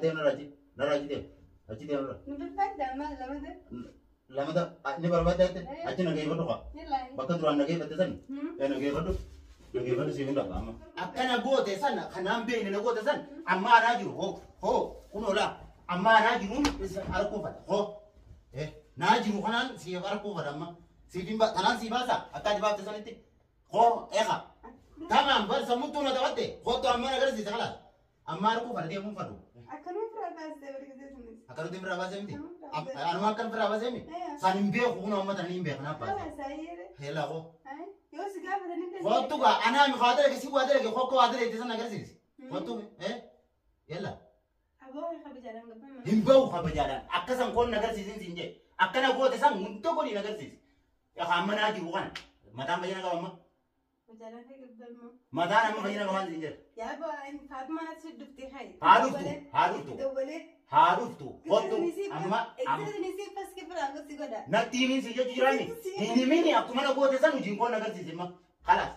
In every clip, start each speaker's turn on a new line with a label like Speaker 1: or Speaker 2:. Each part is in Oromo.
Speaker 1: Deem narraa achi. Narraa achi deem. Achi deem narraa.
Speaker 2: Ni barbaadda amma lamada.
Speaker 1: Lamada ni barbaadda jette achi nageeffadhu kaa.
Speaker 2: Ni laayi.
Speaker 1: Bakka duraan nageeffatte san nageeffadhu. Nageeffadhu siif hin dhaqa amma. Akkana goote sana kanaan beekne na goote san amma anaa jiru hoo hoo kunoo laa amma anaa jiruun harkuufadha hoo. Naa jiru kanaan siif harkuufadha amma. Siif hin tanaan sii baasa akka ati baafte sanitti hoo eeqa. Tamam bar sammuttuu na taphatte kottu amma na agarsiisa kalaas. Amma harkuufadha deemuun fadhu.
Speaker 2: Akkanuma firaa baastee barsiisee sunis.
Speaker 1: Akkanutti firaa baasee miti. Anuma akkan firaa baasee miti. San hin beeku kun amma tana hin beeku naaf baasee.
Speaker 2: Kalaas ayyeere.
Speaker 1: Heelaa koo.
Speaker 2: Yoo si gaafatanii
Speaker 1: Kottu gaa anaa mi haa dalage si waa dalage kokko waa dalage san agarsiisi. Kottu yalla.
Speaker 2: Aboo kabajaadhaan gabbama.
Speaker 1: Hin bahu kabajaadhaan akka san koon agarsiisin siin jee. Akkana goote san hunda godhi agarsiisi. Yaa amma naa jiru kana mataan fayyina qaba amma.
Speaker 2: Kabajaadhaan kee gabbama.
Speaker 1: Mataan amma fayyina qabaan siin jedhe.
Speaker 2: Yaa baa Faatumaa natti dhuftee hayi.
Speaker 1: Haa dhuftu haa dhuftu
Speaker 2: Dawwalee.
Speaker 1: haa dhuftu kottu amma amma. Natti himin si jechu jiraani. Hin himini akkuma na goote san hojiin koon agarsiisi amma. Kalaas.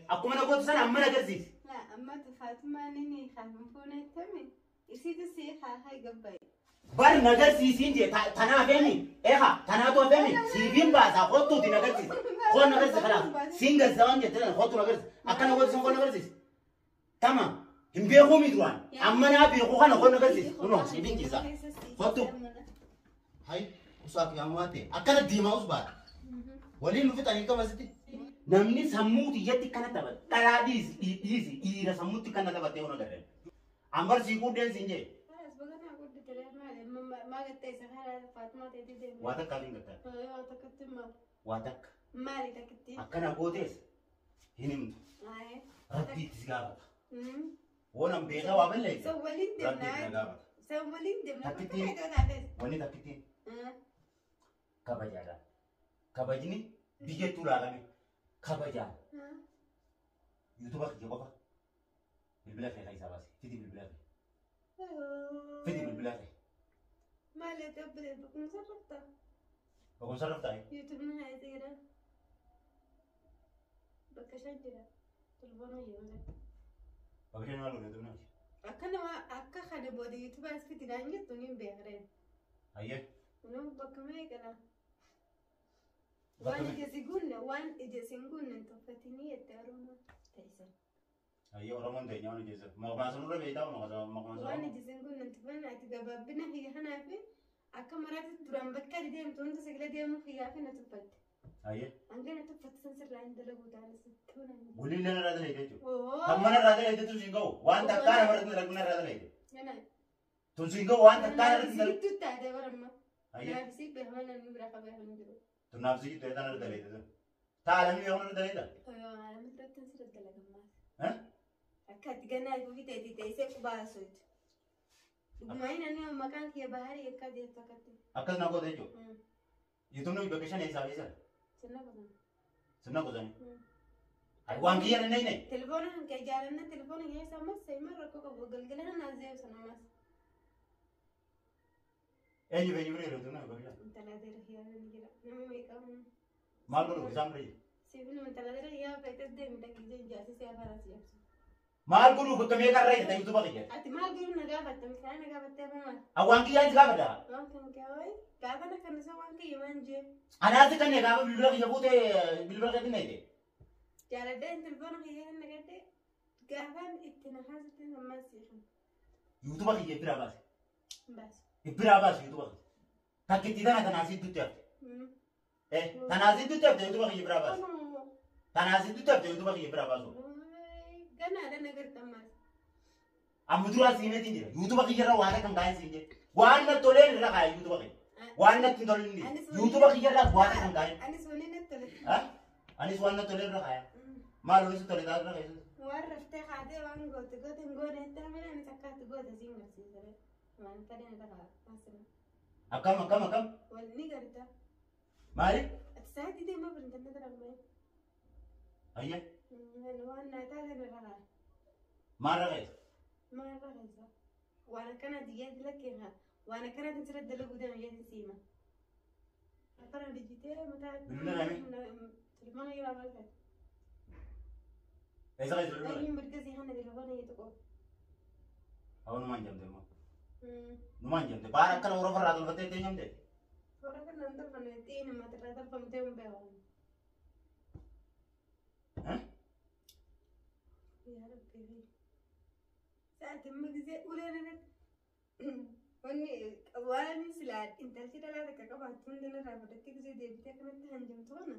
Speaker 1: Akkuma na goote san amma na agarsiisi. Bar na agarsiisiin jee tanaa hafeemi. Eeha tanaatu hafeemi. Siifiin baasaa kottuuti na agarsiisi. Koon na agarsiisi kalaas. Siin garsiisa waan jette sana kottu na agarsiisi. Akka na goote san koon na agarsiisi. Tama hin beekuu mi duraan. Amma naa beekuu kana koon na agarsiisi. Kunoo siifiin ciisa. Kottu. Hai usaa qiyaamaa ta'e akkana deemaa us baata. Waliin nu fixanii qabasitti. Namni sammuu xiyyatti kana taphate dhalaa dhiisi dhiisi dhiira sammuutti kana taphatee hona garee. Ambar sii guddeen siin jee. Waa takka hin gattaa. Waa takka. Akkana gootees hin himtu. Rabbi itti si gaafata. Wonan beekaa waa balleesse. Rabbi itti na gaafata. Takkittiin wanni takkittiin kabajaadha. Kabajni biyyattuu ilaalame kabajaan. Yuutuuba kiyya qofa bilbila kee keessaa baase fidi bilbila kee. Fidi bilbila kee.
Speaker 2: Maali obboleessa beekumsa raftaa?
Speaker 1: Beekumsa raftaa?
Speaker 2: Yuutuubni haa jira. Bakka shan jira. Telefoona yeroo
Speaker 1: Bakka shan maal godhe yuutuubni?
Speaker 2: Akka nama akka kana booda yuutuuba as fidi naan jettu ni beekreen.
Speaker 1: Ayyee.
Speaker 2: Kunoo bakka meeqadha? Waan ija si guunne waan ija si hin guunne hin tuffatinii jette Oromoon ta'isan.
Speaker 1: Ayyee Oromoon ta'e nyaanni keessa. Maqaan sanurra beektaa maqaan
Speaker 2: Waan ija si hin guunne hin tuffatin ati gabaabbina kiyya kanaa fi akka maraatti duraan bakka ati deemtu hunda sagalee deemuu kiyyaa fi na tuffatte.
Speaker 1: Ayyee.
Speaker 2: Hanga na tuffatte san sirraa hin dalagu taanus tuunaan.
Speaker 1: Waliin lana irraa dalagde jechuudha. Kan mana irraa dalagde tun siin ga'u waan takkaa nama irratti dalagu irraa dalagde. Tun siin ga'u waan takkaa nama irratti dalagu.
Speaker 2: Sittuu taate baramma.
Speaker 1: Ayyee.
Speaker 2: Naaf si beekama namni biraa qabee hin jiru.
Speaker 1: Tun naaf si jidduu irra dalagde tun. Ta'a namni beekamu irra dalagda.
Speaker 2: Namni biratti sirra dalagammaa. Akka ati ganaa ofii teetii teessee qubaasuuti. Dhugumaan inni maqaan kiyya baharii akka jettu akkatti.
Speaker 1: Akkas na goote jechuudha. Yuutuubni bakka shan eessaa fi sana.
Speaker 2: Sirna qosanii.
Speaker 1: Sirna qosanii. Waan kiyya nan nayne.
Speaker 2: Telefoona kan kee jaalanna telefoona kee keessa ammas seema rakkoo qabu galgala nan haasa'e sana ammas.
Speaker 1: Eenyu eenyu bira yeroo tuunaa bakka shan.
Speaker 2: Intala dheera hiyyaa ni jira. Nama meeqamu.
Speaker 1: Maal godhu isaan bira jiru.
Speaker 2: Siifin intala dheera hiyyaa feetee deemi dhaggijee jaasisee si afaan si jabsu.
Speaker 1: Maal godhu bakka meeqa irra jirta yuutuuba kiyya.
Speaker 2: Ati maal godhu na gaafatte misaan na gaafatte maal?
Speaker 1: Waan kiyyaan si gaafadha.
Speaker 2: Waan kan kee wayi gaafa na kan isa waan kiyya maan jee.
Speaker 1: Anaasi kan gaafa bilbila kiyya fuutee bilbila keetti na hidhe.
Speaker 2: Jaaladheen telefoona kiyya kan nagadde gaafaan itti na haasofte ammas siifin.
Speaker 1: Yuutuuba kiyya biraa baase.
Speaker 2: Baase.
Speaker 1: Biraa baase yuutuuba kiyya. Takkitti tana tanaasii dutti hafte. Tanaasii dutti hafte yuutuuba kiyya biraa baase. Tanaasii dutti hafte yuutuuba kiyya biraa baasu.
Speaker 2: Ganaadha nagartammaas.
Speaker 1: Amma duraa siimeetiin jira. Yuutuuba kiyya irra waan kan kaa'een siin jedhe. Waan natti toleen irra kaa'e yuutuuba kiyya. Waan natti hin toleen ni. Yuutuuba kiyya irraa waan kan kaa'een.
Speaker 2: Anis waliin natti tole.
Speaker 1: Anis waan natti toleen irra kaa'e. Maal waliin tole taate irra kaa'e.
Speaker 2: Waan raftee kaatee waan goote goote hin goone itti hamina anis akka ati goote siin garsiisa. Waan fedhan irra kaa'e.
Speaker 1: Akkam akkam akkam.
Speaker 2: Wal ni garta.
Speaker 1: Maali?
Speaker 2: Ati sa'aatii deemaa birintanna darabmee.
Speaker 1: Ayyee.
Speaker 2: Waan naa taate irra kaa'e.
Speaker 1: Maal irra kaa'e?
Speaker 2: Maal irra kaa'e? Waan akkana diyyaatti lakkee haa. Waan akkanaatiin sirra dalaguu deema jeetiin siima. Akkana dijitee mataa.
Speaker 1: Bilbila kaa'e?
Speaker 2: Telefoona yeroo maal kaa'e?
Speaker 1: Eessa kaa'e bilbila?
Speaker 2: Eenyuun mirga sii kana telefoona yoo tokko.
Speaker 1: Awwa numaan jamte immoo. Numaan jamte. Baara akkana horofa irraa tolfattee ittiin jamte.
Speaker 2: Warra kanaan tolfame xiin matirraa tolfamtee hin beeku. Yaa Rabbi. Sa'aatii amma gisee uleen irratti wanni waan silaa intalti dhalaa takka qabaattu hundi irraa fudhattee gisee deebitee akkanatti hanjamtu kana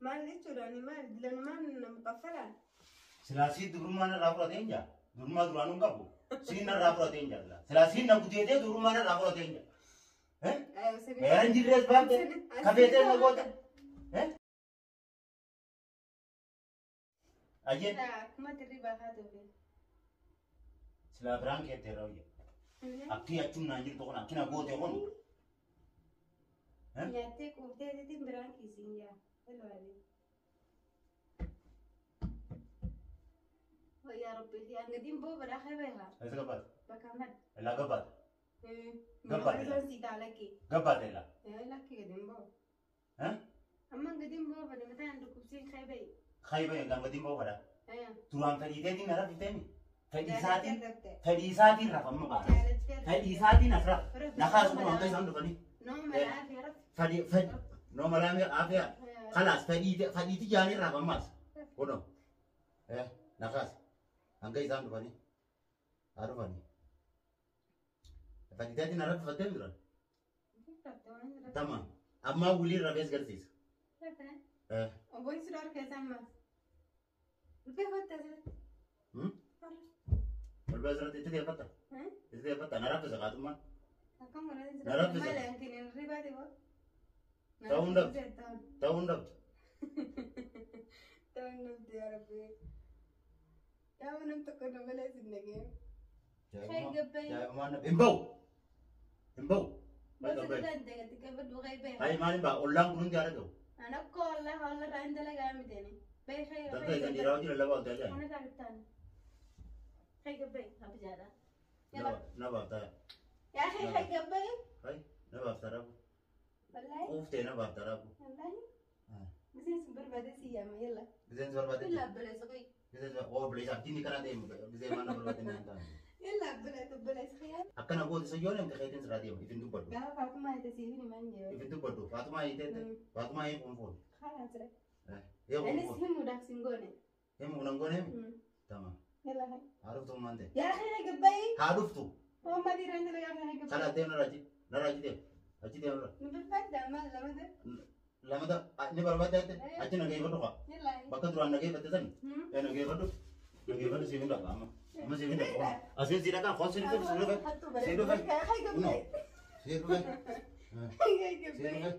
Speaker 2: maal jechuudha ani maal dilanumaan nama qaffalaa.
Speaker 1: Silaa sii dubrummaan irraa fudhatee hin jaa. Dubrummaa duraanuu hin qabu. Siin irraa fudhatee hin jaa. Silaa siin na gudeetee dubrummaan irraa fudhatee hin jaa. Heeran jirrees baante kafeetee na goote. Ayyee.
Speaker 2: Akkuma tirri baasaa ture.
Speaker 1: Silaa biraan keettee irraa hojjeta. Akki achuun naan jirtu kun akki na goote kun.
Speaker 2: Nyaattee quuftee asitti biraan kiisiin jaa. Yaa Rabbi, yaa gadiin boo badaa beekaa.
Speaker 1: Eessa gabbaate?
Speaker 2: Bakka mad.
Speaker 1: Illaa gabbaate.
Speaker 2: Gabbaate. Sii taa lakkee.
Speaker 1: Gabbaate illaa.
Speaker 2: Lakkee gadiin boo. Amma gadiin boo bada mataan dhukkubsiin khaybaye.
Speaker 1: Khaybaye kan gadiin boo badaa. Duraan fedhiiteetiin na raffifteemi. Fedhii isaatiin rafamma baata. Fedhii isaatiin as rafa. Nakaa sun hanga isaan dhufanii. Noo malaa aafiyaa. Kalaas fedhiiti jaanii rafammaas. Kunoo. Nakaas hanga isaan dhufanii. Haa dhufanii. Fedhiiteetiin na raffifattee duran. Tamam. Ammaa wiliin rafees garsiisa.
Speaker 2: Obboon si dhorka isaan maas. Dhufee kottaa asirratti.
Speaker 1: Olbaa asirratti itti deeffatta. Itti deeffatta. Na raffisa qaatummaan.
Speaker 2: Akkam godhanii
Speaker 1: Na raffisa.
Speaker 2: Maali hanqina hirribaa ta'e
Speaker 1: Ta'uu hin dhabdu. Ta'uu hin dhabdu.
Speaker 2: Ta'uu hin dhabdu yaa Rabbi. Yaa nam tokko na malee sin dhagee.
Speaker 1: Hin bahu. Hin bahu. Hayi maal hin bahu? Ollaan kun hundi haala gahu.
Speaker 2: Ana akka ollaa olla irraa hin dalagaa miteeni.
Speaker 1: Dalga isan dhiiraa hojii lallabaa ol taa'aa
Speaker 2: Ana taa'an. Kai gabbai abijaadha.
Speaker 1: Na baaftaa.
Speaker 2: Yaa kai kai gabbai.
Speaker 1: Hayi na baaftaa rabu.
Speaker 2: Wallahi.
Speaker 1: Quuftee na baaftaa rabu.
Speaker 2: Wallahi. Miseensi barbaade si yaama yalla.
Speaker 1: Miseensi barbaade.
Speaker 2: Yalla obboleessa qoyi.
Speaker 1: Miseensi obboleessa abdiin kana deemu miseensi maal na barbaade naan taa'an.
Speaker 2: Yalla obboleessa obboleessa xiyyaara.
Speaker 1: Akkana goote isa yoo deemte keetiin sirraa deema ifin dubbadhu.
Speaker 2: Gaafa Faatumaa hiite siif hin himan jee.
Speaker 1: Ifin dubbadhu Faatumaa hiite Faatumaa hiikuu hin fuune.
Speaker 2: Karaa jira.
Speaker 1: Hiikuu hin
Speaker 2: Anis
Speaker 1: fuune.
Speaker 2: himuudhaaf sin goone.
Speaker 1: Himuu nan goone himi? Tamam.
Speaker 2: Yalla hai.
Speaker 1: Haa dhuftu maal ta'e?
Speaker 2: Yaa kai gabbai.
Speaker 1: Haa dhuftu.
Speaker 2: Waan badii irraa hin dalagaa kai gabbai.
Speaker 1: Kana deemu narra achi narra achi deemu achi deemu narra.
Speaker 2: Nu barbaadda maal lamata?
Speaker 1: Lamata ni barbaadda jette achi nageeffadhu qaba.
Speaker 2: Yalla.
Speaker 1: Bakka duraan nageeffatte sani. Nageeffadhu nageeffadhu siif hin dhaqa amma. Amma siif hin dhaqa. Asiin si dhaqaa qoon siin dhufe siin dhufe siin dhufe. Kunoo siin dhufe. Siin dhufe.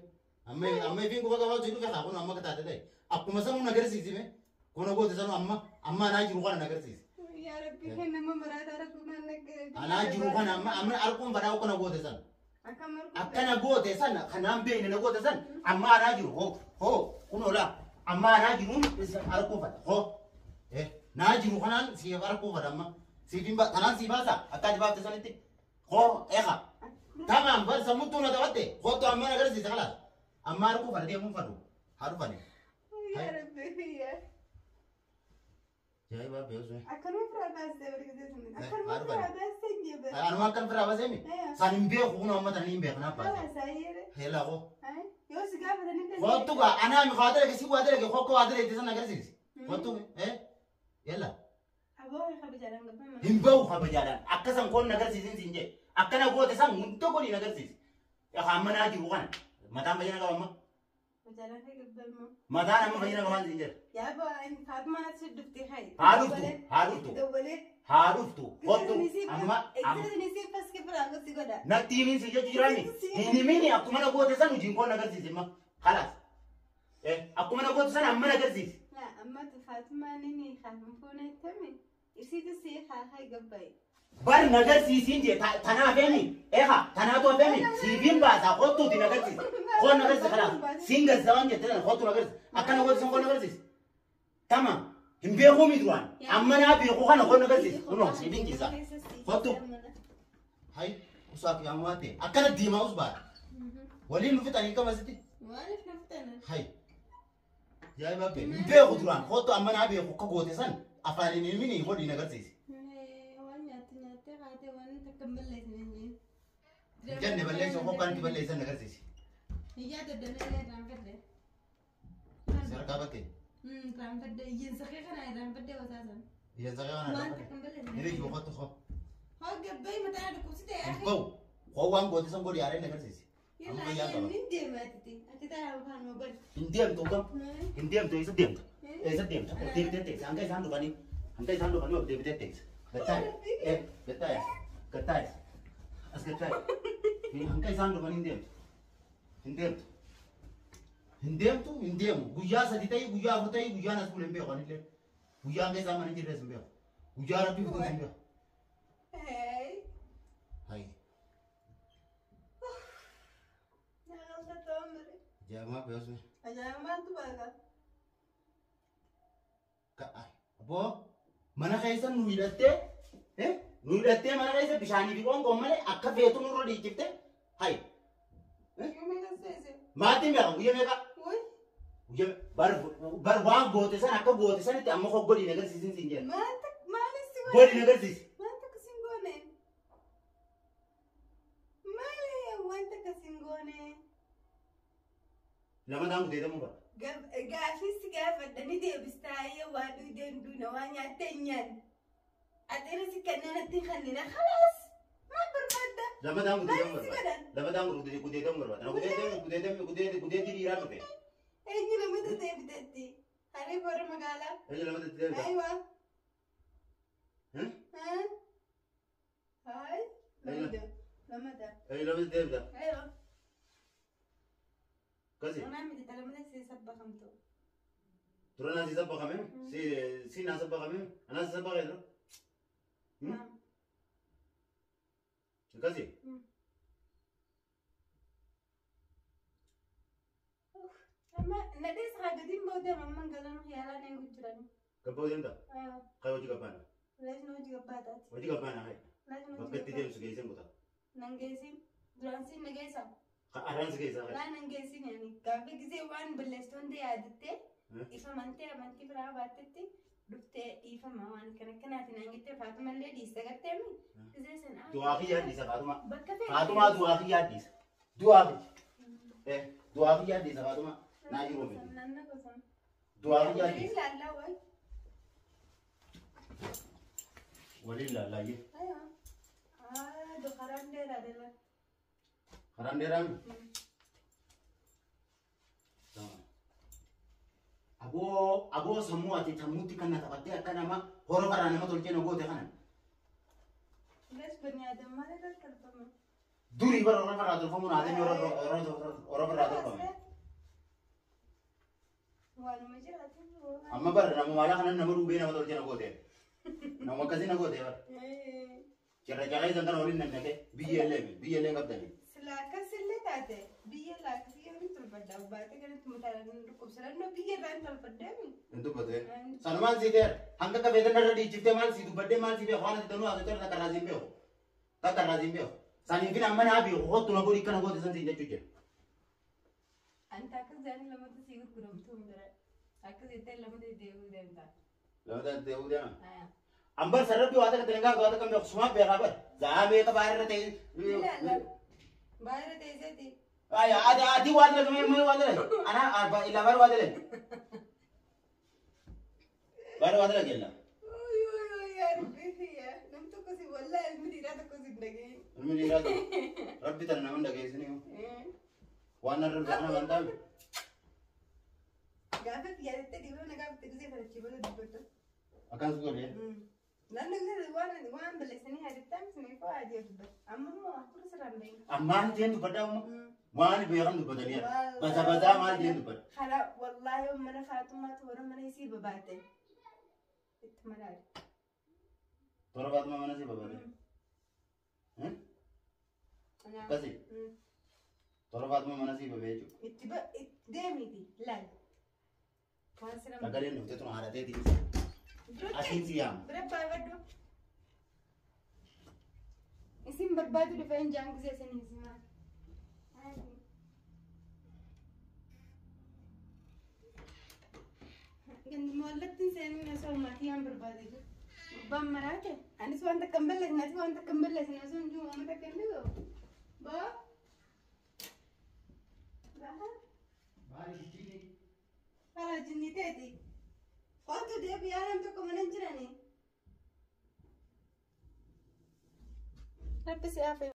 Speaker 1: Amma amma ifiin quba qabaa siin dhufe haa kun amma kataate ta'e. Akkuma sanuu na agarsiisime. Kun goote sanuu amma amma anaa jiru kana na agarsiise.
Speaker 2: Yaa Rabbi kan nama maraataa Rabbi maal nagge.
Speaker 1: Anaa jiru kana amma amma arguun badaa akkana goote sana. Akkana goote sana kanaan beekne na goote sana amma anaa jiru hoo hoo kunoo laa amma anaa jiruun arguun fada hoo naa jiru kanaan siif arguun fada amma siif hin kanaan siif baasa akka ati baafte sanitti hoo eeqa tamaam bar sammuttuu na taphatte hoottu amma na agarsiisa kalaas amma arguun fada deemuun fadu haa dhufani.
Speaker 2: Yaa Rabbi yaa.
Speaker 1: Jaayi baabee osoo.
Speaker 2: Akkanuma firaa baastee barsiisee sun. Akkanuma firaa baastee hin jebbe.
Speaker 1: Anuma akkan firaa baasee mi? Saan hin beeku kun amma tana hin beeku naaf baase. Heelaa koo.
Speaker 2: Yoo si gaafatanii kan.
Speaker 1: Kottu gaa anaa mi waa dalage si waa dalage kokko waa dalage san agarsiisi. Kottu yalla.
Speaker 2: Aboo kabajaadhaan gabbama.
Speaker 1: Hin bahu kabajaadhaan akkasan koon agarsiisin siin jee akkana goote san hunda godhi agarsiisi. Amma naa jiru kana mataan fayyina qaba amma. Mataan amma fayyina qabaan siin jedha.
Speaker 2: Yaa Faatumaan as dhuftee hayi.
Speaker 1: Haa dhuftu haa dhuftu. Haa dhuftu kottu amma natti himin si jechuu jiraani hin himini akkuma na goote san hojiin koon agarsiisi amma kalaas akkuma na goote san amma na agarsiisi.
Speaker 2: Amma Faatumaan inni haafin fuunettame isiitu si haafaa gabbaye.
Speaker 1: Bar na agarsiisiin jee tanaaf emi eeqa tanaatu hafeemi siifin baasa kottuuti na agarsiisi koon na agarsiisi kalaas siin garsiisa waan jette kottu na agarsiisi akkana goote san koon na agarsiisi. Tamam. Hin beekuu mi duraan amma naa beekuu kana koon agarsiisi kunoo siifin ciisa kottu. Hayi usaa qiyaamaa ta'e akkana diimaa us baara waliin nu fixanii qabasitti.
Speaker 2: Maaliif nu fixan?
Speaker 1: Hayi Jaayi baabee hin beeku duraan kottu amma naa beeku akka goote san afaan hin himini godhi na agarsiisi.
Speaker 2: Waan nyaatte nyaattee kaatee takka hin balleessine hin jeen.
Speaker 1: Jenne balleessa koo kan itti balleessan agarsiisi.
Speaker 2: Iyyaa daddanee irraanfadhe.
Speaker 1: Sarkaa batte.
Speaker 2: Irraanfadhe iyyansa kee kana irraanfadhe wasaasan.
Speaker 1: Iyyansa kee kana
Speaker 2: Waan
Speaker 1: irraanfadhe.
Speaker 2: takka hin balleessine.
Speaker 1: Hiriif kottu koo.
Speaker 2: Hoo gabbee mataa dhukkubsite
Speaker 1: Hin
Speaker 2: yaa
Speaker 1: ba'u. Koo waan goote san godhi yaareen agarsiisi. Amma fayyaa qaba.
Speaker 2: Hin deemaatiti. Ati taa'aa afaan mogal.
Speaker 1: Hin deemtu gam. Hin deemtu eessa deemta? Eessa deemta? Ol deebitee teessa. Hanga isaan dhufanii. Hanga isaan dhufanii ol deebitee teessa. Gattaa'e. Gattaa'e. Gattaa'e. As gattaa'e. Hanga isaan dhufanii hin deemtu. Hin deemtu. Hin deemtu hin deemu. Guyyaa 3 ta'ii guyyaa 4 ta'ii guyyaan as bule hin beeku anillee. Guyyaa hanga isaan mana hin jirres hin beeku. Guyyaa rabbii fituus hin beeku. Hayi. Jaamaa beeksise.
Speaker 2: Ajaa'iba maaltu baata?
Speaker 1: Aboo mana keessa nu hidhattee nu hidhattee mana keessa bishaanii fi qoonqoon malee akka feetu nurra dhiichifte hayi.
Speaker 2: Yoo meeqa seese?
Speaker 1: Maatiin meeqa guyyaa meeqa?
Speaker 2: Wuy.
Speaker 1: Guyyaa bar waan goote san akka goote sanitti amma koo godhi agarsiisin siin jedhe.
Speaker 2: Maalis si
Speaker 1: Godhi agarsiisi.
Speaker 2: Waan takka siin goone. Maali waan takka siin goone?
Speaker 1: Lama ta'an gudeedamuu bara.
Speaker 2: Gaafis gaafadhanii deebistaayyee waa dhugdeen duuna waa nyaattee hin nyaanne. Ati si kennaan itti kannina khalaas. Maal barbaadda?
Speaker 1: Lama ta'an gudeedamuu
Speaker 2: Maal si
Speaker 1: barbaada.
Speaker 2: godhan?
Speaker 1: Lama ta'an gudeedamuu barbaada. Na gudeedamuu gudeedamuu gudeedii dhiiraa dhufe.
Speaker 2: Eenyu lamatu deebiteetti? Haree warra magaalaa.
Speaker 1: Eenyu lamatu deebita?
Speaker 2: Aywa.
Speaker 1: Eh?
Speaker 2: Hai. Lamada. Lamada.
Speaker 1: Eenyu lamatu deebita?
Speaker 2: Aywa.
Speaker 1: Kasi.
Speaker 2: Anaa miti lamada si sabbakamtu.
Speaker 1: Dura naa si sabbaqame? Si si naa sabbaqame? Anaa si sabbaqee dura?
Speaker 2: Naam.
Speaker 1: Kasi.
Speaker 2: Amma nadhees haagatiin booda amman galan yaalaan eegu jiran.
Speaker 1: Gabbaa deemta?
Speaker 2: Aywa.
Speaker 1: Kai hojii gabbaana.
Speaker 2: Laajna hojii gabbaataati.
Speaker 1: Hojii gabbaana kai.
Speaker 2: Laajna
Speaker 1: Bakka
Speaker 2: hojii
Speaker 1: itti
Speaker 2: gabbaataati.
Speaker 1: deemsu geesseen kutaa.
Speaker 2: Nan geessin. Duraan siin na geessa.
Speaker 1: Arraan si geessaa kai.
Speaker 2: Laa nan geessin yani gaafa gisee waan balleessitu hunda yaadattee ifamantee amantii biraa baattetti dhuftee dhiifama waan kana akkanaati naan jettee Faatumallee dhiista garteemi. Gisee sana.
Speaker 1: Du'aa kiyyaa dhiisa Faatuma.
Speaker 2: Bakka feete.
Speaker 1: Faatumaa du'aa kiyyaa dhiisa. Du'aa kiyya. Du'aa kiyyaa dhiisa Faatuma. Naa jiru miti.
Speaker 2: Nanna gosan.
Speaker 1: Du'aa kiyyaa
Speaker 2: Waliin
Speaker 1: dhiisa.
Speaker 2: laallaa wayi.
Speaker 1: Waliin laallaayyee.
Speaker 2: Aywa. Ah, karaan dheeraa dhala.
Speaker 1: Karaan dheeraa mi? Aboo aboo sammuu ati sammuutti kan na taphattee akka nama horofarraa nama tolchee na goote kana.
Speaker 2: Lees bani aadam maal irra tolfame?
Speaker 1: Durii bara horofarraa tolfamuun aadamii horofarraa tolfame.
Speaker 2: Waanuma jiraatu.
Speaker 1: Amma bara nama maalaa kana nama duubee nama tolchee na goote. Nama akkasii na goote bara. Cirra carraa isaan kana waliin nannaqee biyya illee biyya illee qabdanii.
Speaker 2: Sila akkasillee taate biyya laakkisii yoo tolfadha baatee kanatti mataa dhukkubsadha biyya irraa hin tolfadheemi.
Speaker 1: Hin dubbatu. Sanumaan sii ta'eera. Hanga kafeetan irra dhiichiftee maal sii dubbadhee maal sii beeku waan ati danuu haasoo takka irraa siin beeku. Takka irraa siin beeku. Saniifin amma naa beeku kottu na godhi kana goote san siin jechuu jira.
Speaker 2: Anta akkas jedhanii lamatu sii gurguramtu hin jira. Akkas jettee lamatu deebi'uu deemta.
Speaker 1: Lamata deebi'uu deema. Ambar sararri waa takka dalagaa waa takka beeku sumaa beekaa bara. Zaa beeka baay'ee ta'e.
Speaker 2: Baay'ee ta'eseeti.
Speaker 1: Aya ati ati waa dalaga mee waa dalaga. Ana ila baay'ee waa dalaga. Baay'ee waa dalaga illa.
Speaker 2: Nam tokko si wallaahi ilmi dhiiraa tokko si hin dhagahin.
Speaker 1: Ilmi dhiiraa tokko. Rabbi tana nama hin dhageessini. Waan narra dhufe kana waan taane.
Speaker 2: Gaafa yaadattee dhiibama na gaafatte gisee kana booda dubbadhu.
Speaker 1: Akkas godhee.
Speaker 2: Namni gisee waan balleessanii yaadattaa miti koo adii dubbatu. Amma immoo hafuura sirraa hin beekne.
Speaker 1: Ammaan jeen dubbadhaa immoo waan beekan dubbataniidha. Baza bazaa maal jeen dubbadha.
Speaker 2: Karaa wallaahi mana Faatummaa toora mana isii babaate. Itti malaale.
Speaker 1: Toora Faatumaa mana isii babaate. Akkasi. Toora Faatumaa mana isii babee jechuudha.
Speaker 2: Itti deemiti laal. Waan sirra.
Speaker 1: Sagaleen dhuftee tun haadha teetii. Asiin si yaama.
Speaker 2: Bira baafadhu. Isin barbaadu dhufee hin jaan gisee sanii simaa. Ganduma wallattiin seenin osoo maatii yaan barbaade jiru. Gurbaan maraate. Anis waan takka hin balleessine, atis waan takka hin balleessine osoo hin jiru uummata takka hin dhibu. Boo. Baha.
Speaker 1: Maali jijjiirri?
Speaker 2: Hala jinni teeti. Kootu deebi'aa nam tokko mana hin jirani. Rabbi si hafe.